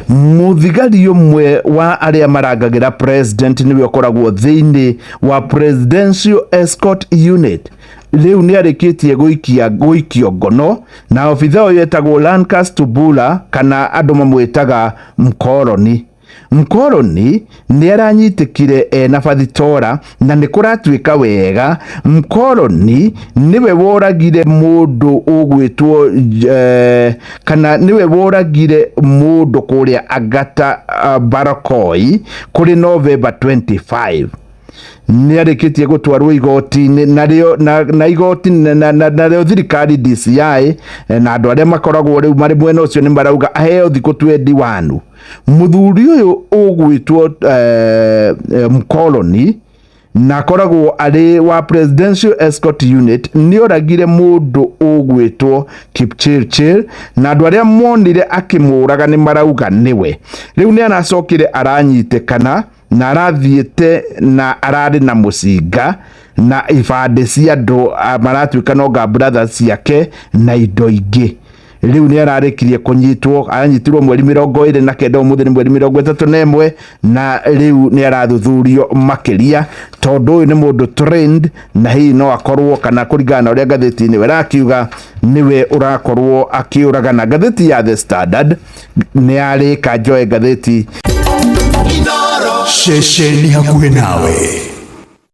Mũthigari ũmwe wa arĩa marangagĩra president nĩwe ũkoragwo thĩinĩ wa Presidential Escort Unit rĩu nĩ arĩkĩtie gũikia gũikio ngono na obitha ũyũ etagwo Lancaster Bula kana andũ mamwĩtaga Mkoroni. Mkoroni nĩ aranyitĩkire ena bathitora na nĩ kũratuĩka wega Mkoroni nĩwe woragire mũndũ ũgwĩtwo eh, kana nĩwe woragire mũndũ kũrĩa Agata Barokoi kũrĩ November 25. Nĩ arĩkĩtie gũtwarwo igoti-inĩ narĩo na, na igoti na, na, na, narĩo thirikari DCI na andũ arĩa makoragwo rĩu marĩ mwena ũcio nĩ marauga aheo thikũ 21. Mũthuri ũyũ ũgwĩtwo Mkoloni na akoragwo arĩ wa Presidential Escort Unit nĩ oragire mũndũ ũgwĩtwo Kipchirchir na andũ arĩa monire akĩmũraga nĩ marauga nĩwe. Rĩu nĩ aracokire aranyitĩkana na arathiĩte na ararĩ na mũcinga na ibandĩ cia andũ maratuĩka no nga brothers ciake na indo ingĩ. Rĩu nĩ ararĩkirie kũnyitwo, aranyitirwo mweri 29, ũmũthĩ nĩ mweri 31, na rĩu nĩ arathuthurio makĩria tondũ ũyũ nĩ mũndũ trained na hihi no akorwo kana kũringana na ũrĩa ngathĩti ĩno ĩrakiuga nĩwe ũrakorwo akĩũragana. Ngathĩti ya The Standard nĩ yarĩka njoe ngathĩti Ceceni hakuhĩ nawe.